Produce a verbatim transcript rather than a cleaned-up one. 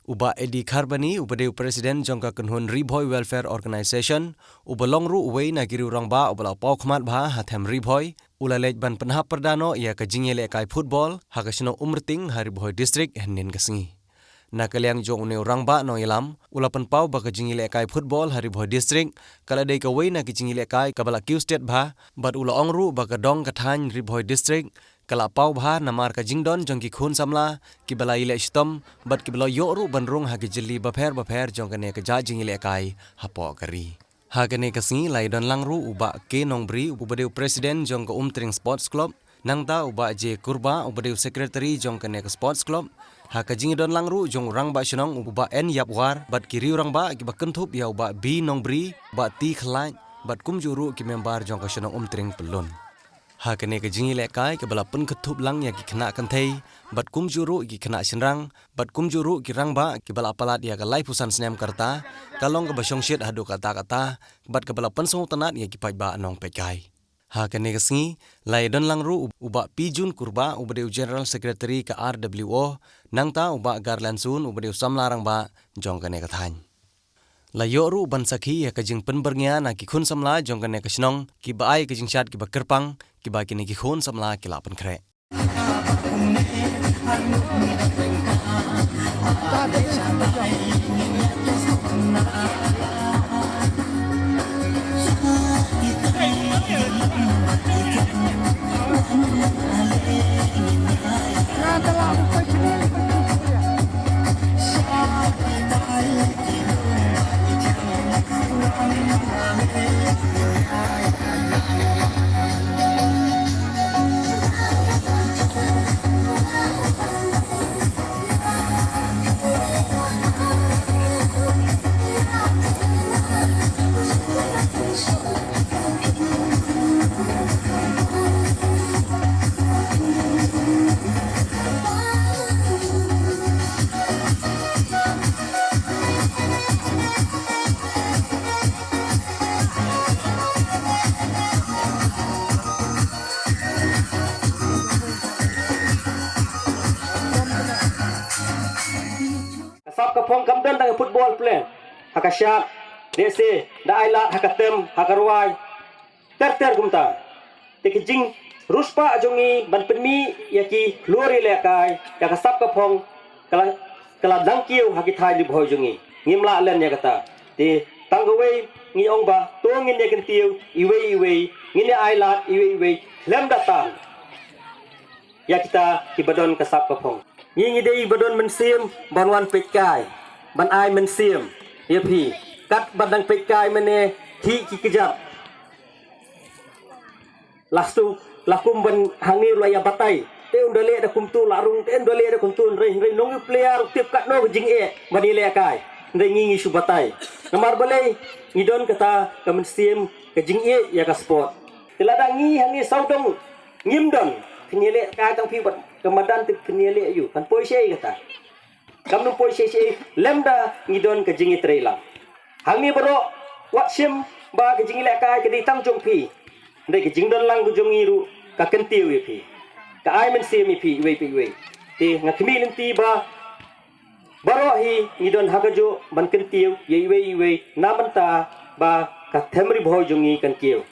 U Bah Eddie Kharbani, uba dei u President jong ka kynhun Ri Bhoi Welfare Organisation, uba long ruh uwei na ki riew rangbah uba la paw khmat bha ha them Ri Bhoi, u la leit ban pynhap pyrda noh ïa ka jingïalehkai football ha ka shnong Umrting ha Ri Bhoi District hynnin ka sngi. Na ka liang jong une u rangbah nongïalam, u la pynpaw ba ka jingïalehkai football ha Ri Bhoi District ka la dei kawei na ki jingïalehkai kaba la kiew stet bha, bad u la ong ruh ba ka dong ka thaiñ Ri Bhoi District ka la paw bha namar ka jingdon jong ki khun samla kiba la ïaleh shitom bad kiba la ïoh ruh ban rung ha ki jylli bapher bapher jong kane ka jait jingïalehkai hapoh ka ri. Ha kane ka sngi la ïadon lang ruh u Bah K Nongbri, uba dei u President jong ka Umtring Sports Club, nangta u Bah J Kurbah, uba dei u Secretary jong kane ka Sports Club. Ha ka jingïadon lang ruh jong u Rangbah Shnong u Bah N Ïapwar bad ki riew rangbah kiba kynthup ïa u Bah B Nongbri, Bah T Khlaiñ, bad kumjuh ruh ki member jong ka shnong Umtring Pyllun. Ha kane ka jingïalehkai kaba la pynkhuid lang ïa ki khynnah kynthei bad kumjuh ruh ki khynnah shynrang bad kumjuh ruh ki rangbah kiba la palat ïa ka laiphew san snem ka rta, ka long kaba shongshit haduh katta katta bad kaba la pynsngewtynnat ïa ki paidbah nongpeitkai. Ha kane ka sngi la ïadon lang ruh u Bah P Jun Kurbah, uba dei u General Secretary ka R W O, nangta u Bah Garland Sun, uba dei u samla rangbah jong kane ka thaiñ. La ïoh ruh ban sakhi ïa ka jingpynbyrngia na ki khun samla jong kane ka shnong kiba ai ka jingshad kiba kyrpang kiba kine ki khun samla ki la pynkhreh. Ka sap ka phong kam don tang football player. Ha ka shad, lehse, da ai lad, ha ka tem, ha ka rwai. Ter ter kumta. Te ka jingriewspah jong ngi ban pynmih ïa ki hlur ïalehkai, ïa ka sap ka phong, ka la, ka la dang kiew ha ki thaiñ Ri Bhoi jong ngi. Ngim lah len ïa kata. Te tang kawei ngi ong ba, to ngin ïa kyntiew, iwei iwei, ngin ïa ai lad, iwei iwei, khlem da tan ïa kita kiba don ka sap ka phong. Ngi ngi dei ba don mynsiem ban wan peitkai, ban ai mynsiem ïa phi. Katba dang peitkai mynne, khih ki kjat. Lah suk, lah kum ban hangne ruh la ïa batai. Te un da leh da kumtu, lah rung, te un da leh da kumtu, hynrei, hynrei nong ïa u player u tip katno ka jingeh ban ïalehkai. Hynrei ngi ngi shu batai. Namar balei ngi don kata ka mynsiem ka jingeh ïa ka sport. Te lada ngi hangne sawdong ngim don, phin ïalehkai tang phi bad ka madan te phin ïaleh ïa u, kan poi shaei kata. Kam nang poi shaei shaei lymda ngi don ka jingïatreilang. Hangne baroh wat shim ba ka jingïalehkai ka dei tang jong phi. Hynrei ka jingdon lang ka jong ngi ruh ka kyntiew ïa phi. Ka ai mynsiem ïa phi iwei pa iwei. Te nga khmih lynti ba baroh hi ngi don ha kajuh ban kyntiew ïa iwei iwei na bynta ba ka them Ri Bhoi jong ngi kan kiew.